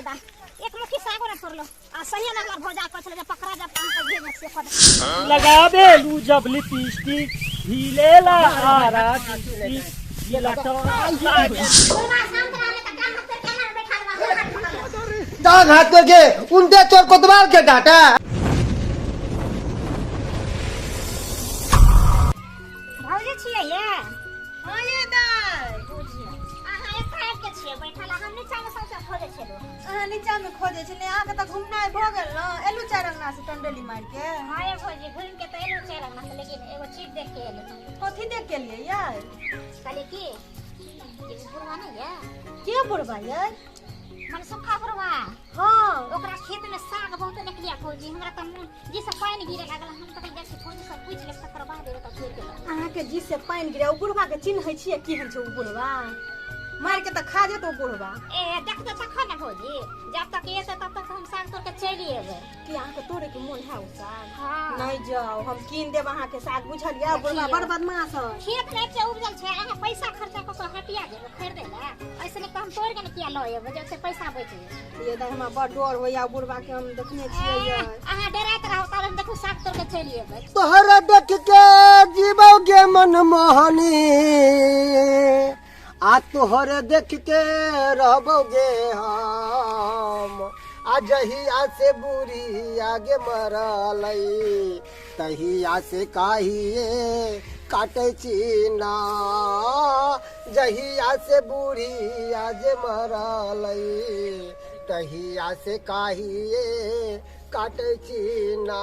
दादा एक मुट्ठी सागो न तोड़लो आ सही में हमर भौजा कहै छलै जे पकड़ा जब अहाँ के भेज से कऽ दे। लगाबेलू जब लिपस्टिक हिलेला आरा डिस्ट्रिक्ट जिला लागे। बुढ़वा शांत रहले त कान हाथ केना बैठा लेबा हाथ पकड़ दाग हाथ करके उनटे चोर कोतवाल के डांटा। भौजी छियै ये? हाँ ये दाई। बुझियो अहाँ एतऽ आबि के छियै बैठल आ हम नीचा मे सौंसे खोजै छलहुँ। अहाँ नीचा में खोजे छलियै, अहाँके तऽ घुमनाइ भऽ गेल ने। एलू चारि अंगना से टंडली मारि के? हाँ ये भौजी, घुमि के तऽ एलहुँ चारि अंगना से, लेकिन एगो चीज देख के एलहुँ। कथी देख के एलियै यै? कहलियै की कि बुढ़वा नहि ये? के बुढ़वा यै? मनसुखा बुढ़वा। हाँ। ओकरा खेत में साग बहुत देखलियै फौजी, हमरा तऽ मुँह जी से पानि गिरे लागल। हम तऽ जाइ छी फौजी सब पूछि लेब तकर बाद एबै तऽ छोड़ि देबै। अहाँके जी से पानि गिरे, ओ बुढ़वा के चिन्है छियै? केहन छै ओ बुढ़वा? मारि के तऽ खा जेतौ बुढ़वा। ए देखते तखन ने भौजी, जब तक एतै तब तक हम साग तोड़ के चलि एबै। कि अहाँके तोड़े के मोन है ओ साग? हाँ। नहीं जाओ, हम कीन देब अहाँके साग, बुझलियै? बुढ़वा बड़ बदमाश है। खेत में के उपजल छै, अहाँ पैसा खर्चा कऽ के हटिया जेबै खरीदे लए, ऐसे नहि तऽ हम तोड़ि के ने किया लऽ एबै जे ओते पैसा बचि जेतै। ये दाइ, हमरा बड़ डर होइया बुढ़वा के, हम देखने छियै ए, अहाँ डराइत रहू तब हम देखू साग तोड़ के चलि एबै। तोहरा देख के जीवो गे मन मोहनी, आ तोहरे देख के रहबो गे हम। आ जहिया से बुढ़ी आगे मरलई तहिया से काहिए काटे छी ना। जहिया से बूढ़ी आजे मरलई तहिया से काहिए काटे छी ना।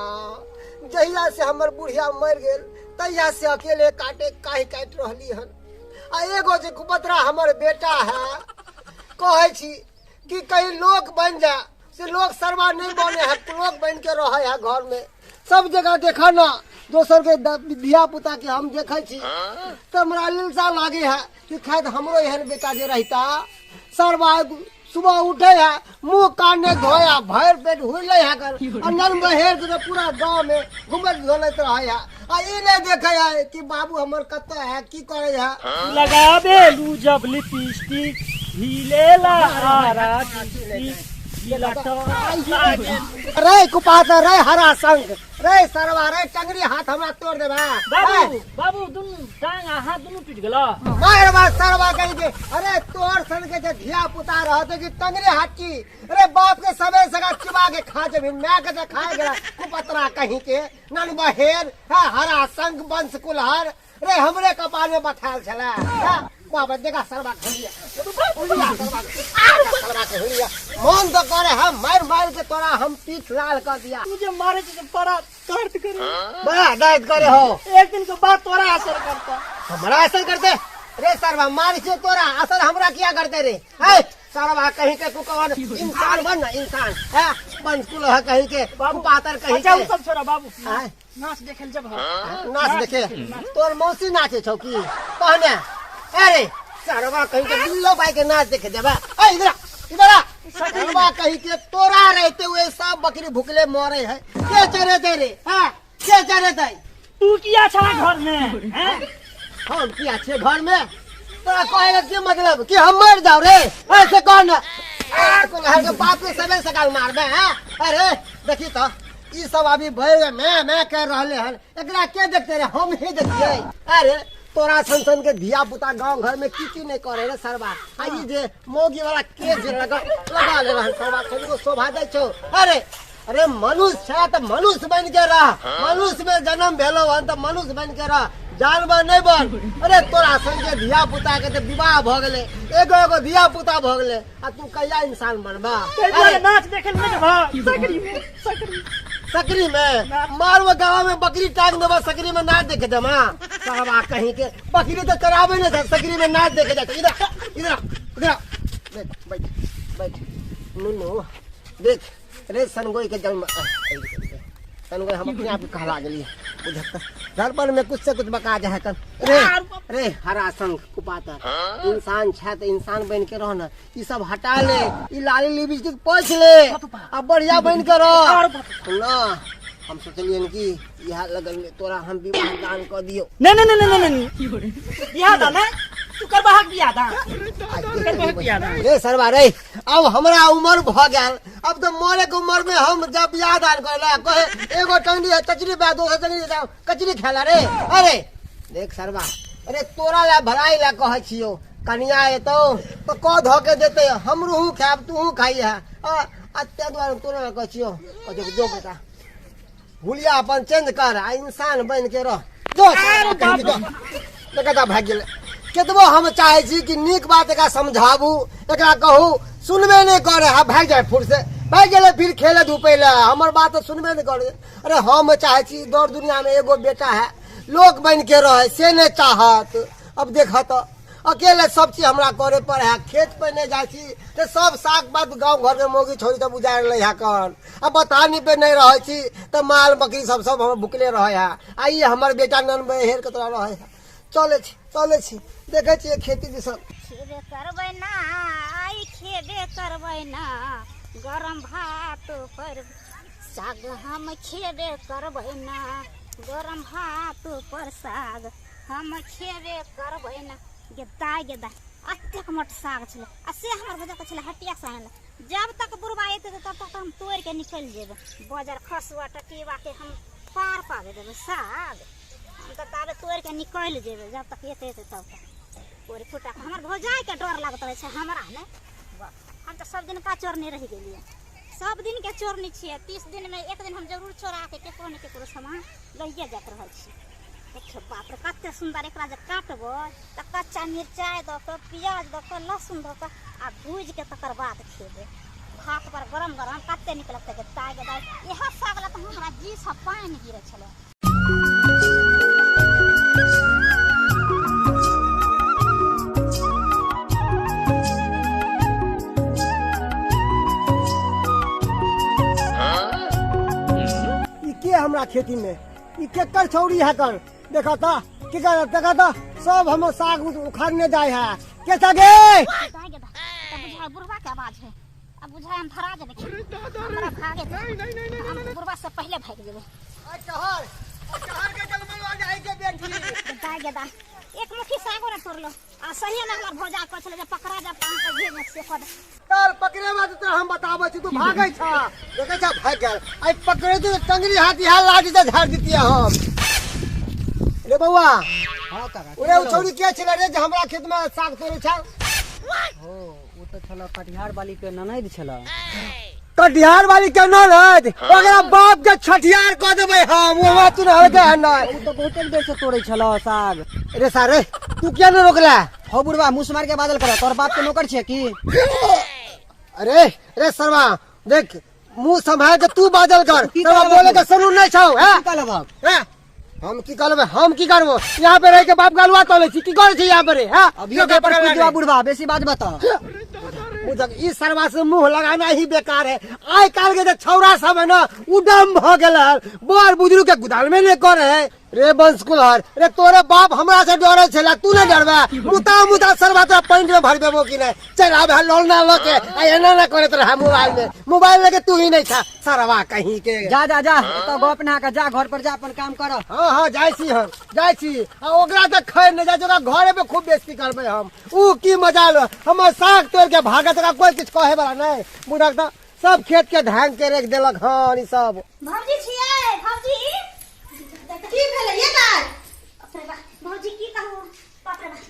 जहिया से हमर बुढ़िया मर गेल तहिया से अकेले काटे काहि काटि रहली हन। आ एगो जे कुपतरा हमर बेटा है, कहै छी कि कहीं लोक बन जा, से लोक सरवा नहीं बने है, लोक बन के रहे है घर में। सब जगह देखा ना दोसर के धिया पुता के हम देखे छी तो हमरा लिलसा लागे है कि खैर हमरो एहन बेटा जे रहता। सरवा सुबह उठे है, मुंह कान ने धोया, भर पेट हुई ले है कर आ नन बहेर के पूरा गांव में घुमत घुलैत रहे है। आ ई नहीं देखे है कि बाबू हमर कतऽ है, की करे है। लगाबेलू जब लिपस्टिक हिलेला आरा डिस्ट्रिक्ट जिला लागे। रे कुपात रे हरा संग रे सरवा रे टंगरी हाथ हमरा तोड़ देबा। बाबू बाबू दुनू टांग आ हाथ दुनू टूटि गेल। मार मार सरवा कही के। अरे तोर सन के जे धिया पुता रहते कि टंगरी हाथ की, अरे बाप के सबे सगा चुबा के खा जेबी, माय के जे खा गेला कुपतरा कहीं के नन बहेर है हरा संग वंश कुलहर रे हमरे कपाल में बैठाल छला। हाँ, बाबा देखा सरवा के हुलिया। हुलिया सरवा के। सरवा के हुलिया। मन तो करे हम मार मार के तोरा हम पीठ लाल कर दिया। तू जे मारे छे बड़ा दर्द करे। बड़ा दर्द करे हो। एक दिन के बाद तोरा असर करता। हमरा असर करते रे सरवा, मार छे तोरा असर हमरा किया करते रे? ए सरवा कहीं के कुकवन इंसान बन ना इंसान है, बंश कुल है कहीं के बाबू, पातर कहीं अच्छा, के। उ सब छोड़ा बाबू। आय। नाच देखे जब हो। नाच देखे तोर मौसी नाचे छौ की कहने? अरे सरवा कहीं के बिल्लो भाई के नाच देखे जब। ए इधर आ, इधर आ। सरवा कहीं के तोरा रहते हुए सब बकरी भुकले मरे है। के चरे दे रे? हां, के चरे दे? तू किया छला घर में? हैं? हम किया छे घर में? तोरा कहे के की मतलब कि हम मर जाओ रे? ऐसे कौन कुल्हाड़ के बाप के सबे सकाल मारबे हैं? अरे देखी तो ई सब अभी भइल मैं कह रहले हन, एकरा के देखते रे? हम ही देखिए। अरे तोरा सन सन के धिया पुता गांव घर में की की नहीं करे रे सरवा। आ ई जे मौगी वाला के जे लगा ले रहन सरवा, कनिको शोभा दै छौ। अरे अरे मनुष्य छै त मनुष्य बन के रह, मनुष्य में जन्म भेलो हन त मनुष्य बन के रह, जानवर नहीं बन। अरे तोरा सन के धिया पुता के त विवाह भ गेले, एगो एगो धिया पुता भ गेले, आ तू कहिया इंसान बनबा? अरे नाच देखे ले जेबा सकरी में, सकरी। सकरी में मारवा गांव में बकरी टांग देबा, सकरी में नाच देखे जमा सरवा कहीं के बकरी तो चराबे नहीं था, सकरी में नाच देखे जाते। इधर इधर इधर बैठ बैठ बैठ नुनू देख रे सनगोई के जन्म सनगोई हम अपने आप के कहला गेलिए बुझत घर पर में कुछ से कुछ बका जाए कन रे। रे हरा संग कुपातर इंसान छै त इंसान बन के रह ना, ई सब हटा ले, ई लाली लिपस्टिक पोछ ले आ बढ़िया बन के रह ना। हम सोचलियन कि इहा लगन में तोरा हम विवाह दान क दियो। नहीं नहीं नहीं नहीं नहीं बियाह दान है? तू करबा हक बियाह दान, तू करबा हक बियाह दान। रे सरवा रे, अब हमरा उमर भऽ गेल, अब तऽ मरे के उमर में हम जब बियाह दान करे ला कहे एगो टंगरी है कचरी बा, दोसर टंगरी है कचरी खेला रे। अरे देख सरवा, अरे तोरा ला भलाई ला कहै छियो, कनिया एतौ तो कह धऽ के देते, हमरूहू खायब तूहू खाई है। आ ताहि दुआरे तोरा ला कहै छियो, कहै छियो, जो बेटा हुलिया अपन चेंज कर आ इंसान बन के रह। जो कहीं जो देखा भाग गेलै। केतबो हम चाहे छी कि नीक बात एकरा समझाबू, एकरा कहू, सुनबे नहि करे। हाँ भागि जाए फुर से भागि गेलै, फिर खेले धूपे लए, हमर बात तऽ सुनबे नहि करे। अरे हम चाहे छी दौड़ दुनिया में एगो बेटा है लोक बन के रहे, से नहि चाहत। अब देखऽ तऽ अकेले सब चीज हमरा करे पर है। खेत पे नहीं जाइ छी तऽ सब साग पात गाँव घर में मौगी छोड़ी सब उजाड़ि लै है कन। आ बथानी पे नहीं रहै छी तऽ माल बकरी सब सब हमर भुकले रहै है। आ ई हमर बेटा नन हेर के तोरा रहै है। चलै छी चलै छी, देखै छियै खेती दिसन। खेबे करबै ना आइ, खेबे करबै ना गरम भात पर साग, हम खेबे करबै ना गरम भात पर साग, हम खेबे करबै ना। गे दाइ गे दाइ, एतेक मोट साग छलै आ से हमर भौजा के छलै हटिया से आनल। जब तक बुढ़बा एतै तब तक हम तोड़ि के निकलि जेबै। बजर खसुआ टटीबा के हम पार पाबे देबै साग। हम तऽ ताबे तोड़ि के निकलि जेबै, जब तक एतै एतै तब तक कोरि फुटा के। हमर भौजाइके डर लागैत रहै छै, हमरा नहि। हम तऽ सब दिनका चोरनी रहि गेलियै, सब दिनके चोरनी छियै। 30 दिनमे एक दिन हम जरूर चोरा के केकरो ने केकरो सामान लइए जाइत रहै छी। देखियौ बाप रे कते सुन्दर, एकरा जे काटबै तऽ कच्चा मिरचाइ दऽ कऽ, प्याज दऽ कऽ, लहसुन दऽ कऽ आ भूजि के तकर बाद खेबै भात पर गरम गरम, कते नीक लगतै। गे दाइ गे दाइ, इएह साग लए तऽ हमरा जीसँ पानि गिरै छलै। ई के हमरा खेती में ई केकर छौरी है कर देखा ता की कर देखा ता सब हमर साग उखाड़ने जाय है के सगे दाइ गे दाइ, तऽ बुझाइ बुढ़वा के आवाज है। अब बुझाइ हम धरा जेबै, हमरा भागे नहीं नहीं नहीं हम बुढ़वा से पहले भागि जेबै। कहर कहर के गलमलवा जाय के बेटी। दाइ गे दाइ, एक मुट्ठी सागो ने तोड़लो आ सही में हमर भौजा कहै छलै जे पकड़ा जा पान के घी में सेकऽ दे। चल पकड़े बाद तोरा हम बताबै छी, तू भागै छ देखै छ भागि गेल। आइ पकड़े तू टंगरी हाथ इहा लाठी से झाड़ दितियै हम। रे बौआ। हाँ काका। ओरे ओ छौरी के छलै रे जे हमरा खेत में साग तोड़ै छल? हो ओ तऽ छल कटिहार वाली के ननैद छल। कटिहार वाली के ननैद? ओकरा बाप के छठियार कऽ देबै हम, ओ हमरा चिन्हलकै हन नहि। ओ तऽ बहुते देर से तोड़ै छल साग। रे सारे तू किया नहि रोकला? हो बुढ़वा मुँह मार के बादल कर, तोर बाप के नौकर छियै की? अरे रे सरवा देख मुंह संभाल के तू बाजल कर, की सरवा कहलबक बोले के शुरू नहीं छौ। हैं की कहलबक? हैं? हम की कहलबै, हम की करबो? यहाँ पे रह के बाप गलुआ तोले छी, की करै छी यहाँ पर? हैं अभी के पर कूद जवा बुढ़वा, बेसी बात बता। बुझक ई सरवा से मुंह लगाना ही बेकार है। आइ काल्हि के जे छौरा सब है ना उडम भ गेल है, बड़ बुजुर्ग के गुदाल में नहीं करे है। रे बंश कुलहर रे तोरे बाप हमरा से डरे छला, तू नहीं डरबे? मुता मुता सरवा तोरा पैंट में भर देबो कि नहीं? चल आब है लोलना ल के आ एना ना करत रहा मोबाइल में, मोबाइल लेके तू ही नहीं था सरवा कहीं के। जा जा जा एतऽ गप ना कर, जा घर पर जा अपन काम कर। हाँ हाँ जाइ छी हम, जाइ छी। आ ओकरा तऽ खैर नहीं जाइ छी, ओकरा घरे पे खूब बेइज्जती करबै हम। ऊ की मजा लो हमर साग तोड़ के भागत, ओकरा कोई किछु कहे वाला नहीं। बुढ़क तऽ सब खेत के धान के रख देलक हन ई सब। भौजी छियै भौजी। की भेलै ये दाइ? बाप रे बाप, भौजी की कहू, बाप रे बाप।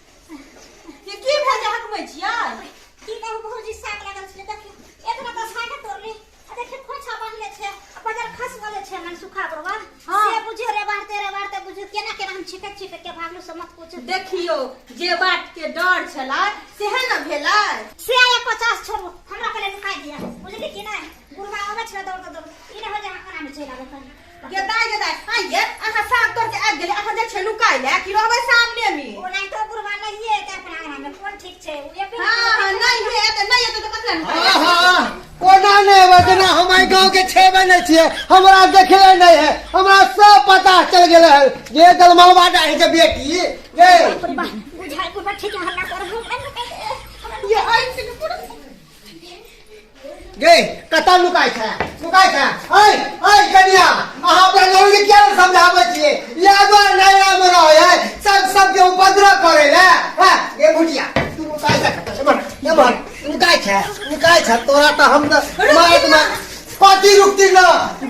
ये की भेल जे हकमै छियै? की कहू भौजी, साग लागल छलै देखियौ, एतना तऽ सागे तोड़ली आ देखियौ खोइछा बान्हले छै आ बजर खस गेले छै मन सुखा बरबा। हाँ। से बुझियौ रे बारते रे बारते बुझियौ केना केना हम छिपक छिपक के भागलु से मत पूछू। देखियौ जे बात के डर छलै सेहे न भेलै। से आया 50 छोड़ू, हमरा पहिले नुका दिया बुझली कि नहि? बुढ़वा आबै छलै दौड़ दौड़, ई नहि हो जे अहाँ कोना मे चलि आबै कहीं। गे दाइ गे दाइ, आइये अहाँ साग तोड़ के आबि गेलियै, अहाँ जाइ छियै नुकाइ लए कि रहबै सामने मे? ओ नहीं तो बुढ़वा नहीं है अपना अंगना में, कोन ठीक छै ओ एबे नहि हाँ हाँ करतै। नहीं है तऽ नहीं एतै तऽ कथी लए नुकाइ लए? आहा, कोना नहि एबै? जेना हम एहि गाँव के छेबे नहि छियै, हमरा देखले नहि है, हमरा सब पता चल गेलै हन जे दलमलवा डाही के बेटी गे। बाप रे बाप, बुझाइ बुढ़वा ठीक है हल्ला कर हमरा नुकाइ दे, हमरा ये आइ से पूरा गे कतऽ नुकाइ छै, नुकाइ छै? ऐ ऐ कनिया, अहाँ अपना लोग के किया नहि समझाबै छियै? इएह दुआरे नया मे रहै है सब सबके उपद्रव करै ले। हैं गे भुटिया, तू नुकाइ छै कतऽ? एम्हर एम्हर नुकाइ छै निकाय छै तोरा त हम त मारत मार कथी रुकती ना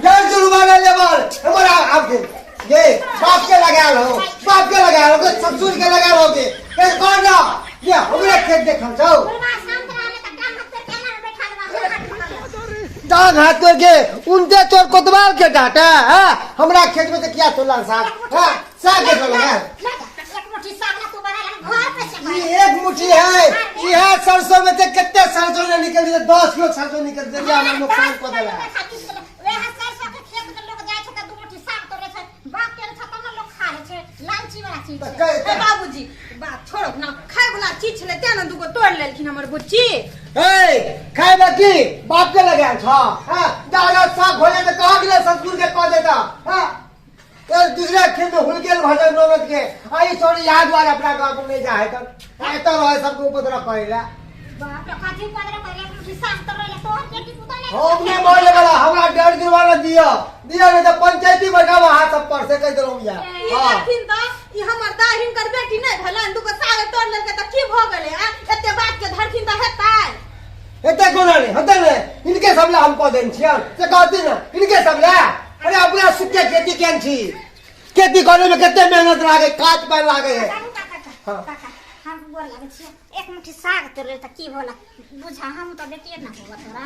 डर जुर्माना लेबल हमरा आब के ये बाप के लगायल हो, बाप के लगायल हो, ससुर के लगायल हो के ए कौन ना ये हमरा खेत देखल जाओ। बुढ़वा शांत रहले त डांग हाथ करके हमरा बैठा देबा, हम हाथ पकड़ लेब। डांग हाथ करके उनते तोर कोतवाल के डांटा है हमरा खेत में से किया तोला साग हां साग के तोला है। ले जा, एक मुट्ठी साग ना तू बना ले, घर पे से बना। ये एक मुट्ठी है, यह सरसों में से कितने सरसों ने निकल दिए, 10 किलो सरसों निकल दिया, हमरा नुकसान कर देला। वएह सरसों के खेत में लोग जाइ छै त दू मुट्ठी साग तोड़ै छै, बाप के छै तब ने लोग खा लै छै, लालची वाला चीज तऽ छै। कह- ए बाबूजी बात छोड़ो ना, खाय वाला चीज छलै तें ने दूगो तोड़ लेलखिन हमर बुच्ची। ए खाय बा की बाप के लगायल छ हां दादा साग हो जाए त कहा गेलै ससुर के कह देता हां ए दूसरा खेत में हुल गेल भजन ननद के आई छोड़ी याद वाला अपना गांव में नहीं जाए तब एतऽ रहे सबके उपद्रव करेला। बाप रे, कथी उपद्रव करेला? एक मुट्ठी साग तोड़ै ले तोहर बेटी पुतोह नहि हम नहीं बोले वाला, हमरा डर जुर्माना दिया दिया नहीं तो पंचायती बैठावा हाथ सब पर से कह देलहुँ या। ई हाँ। देखथिन त ई हमर दाई हिनकर बेटी नहि भेलनि, दूगो साग तोड़ लेलकै त की भऽ गेलै? आ एते बात के धरखिन त हेतै? हेतै कोना नहि हेतै ने, इनके सब ला हम कह देने छियनि से कहती ने इनके सब ला। अरे अपना सुख के खेती केन छी, खेती करे में कते मेहनत लागे, काज पानि लागे है। काका, काका, हाँ। काका, हम गोर लागै छियै, एक मुट्ठी साग तोड़ै त की होला बुझा, हम त बेटिए ना होगा तोरा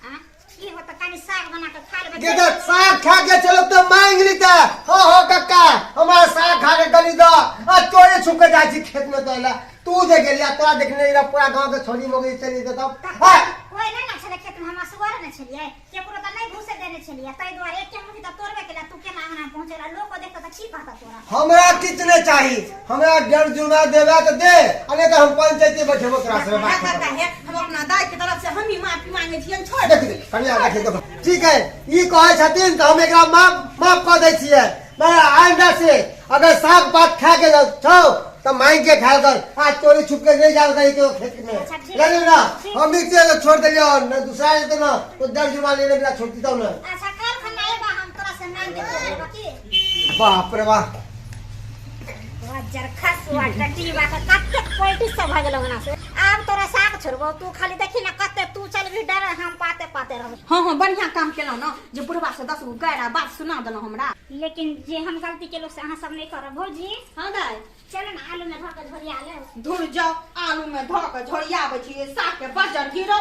आ की होता कनी साग बना के खा लेबै। गे तऽ साग खा के चलो तऽ मांगि लीता हो हो कक्का हमरा साग खा के गली दऽ आ चोरे छुप के जाइ छी खेत में तोला तू जे गेलिया तोरा देखने रह पूरा गांव के छोरी मोगी चली जेतौ। कोई कोई नहि ने छलै खेत में, हम असगर ने छलियै, केकरो तऽ नहि घुसे देने छलियै, ताहि दुआरे एके मुट्ठी तऽ तोड़बे केला, तू केना अंगना पहुँचेला, लोक देखतौ तऽ की कहतौ तोरा? हमरा किछु नहि चाही, हमरा डर जुर्मा देबे तऽ दे आ नहि तऽ हम पंचायती बैठेबो तोरा से बात काका खतम। हे हम अपना दाई के तरफ से हम ही माफी मांगे छियनि, छोड़ देख देख कनिया देख देख ठीक है ई कहै छथिन तऽ हम एकरा माफ माफ कऽ दै छियै, मगर आइंदा से अगर साग पात खा के छौ तऽ मांगि के खायल कर आ चोरी छुप के नहीं जाल कहीं के खेत में। अच्छा, ठीक। लगे ना ठीक। हम भी तेरे छोड़ देलियै न दूसरा जेतै ना तो डर जुर्मा लेने बिना छोड़ती तब ना। अच्छा काल्हि खन आएबा हम तोरा से मांगि के तोड़ लेबो की। बाप रे बाप। वज्र खसुआ टटीवा के कतेक पलटी सब भऽ गेलौ ओना से। आब तोरा साग छोड़बौ, तू खाली देखी ना कते तू चलबी डर हम पाते पाते रहबौ। हाँ हाँ बढ़िया काम केलहुँ ना जे बुढ़वा से 10 गो गारि आ बात सुना देलहुँ हमरा। लेकिन जे हम गलती केलहुँ से अहाँ सब नहि करब भौजी। हाँ दाइ। चलू ने आलू में धऽ के झोरिया लेब। धुर जाओ, आलू में धऽ के झोरियाबै छी साग के बजर गिरो।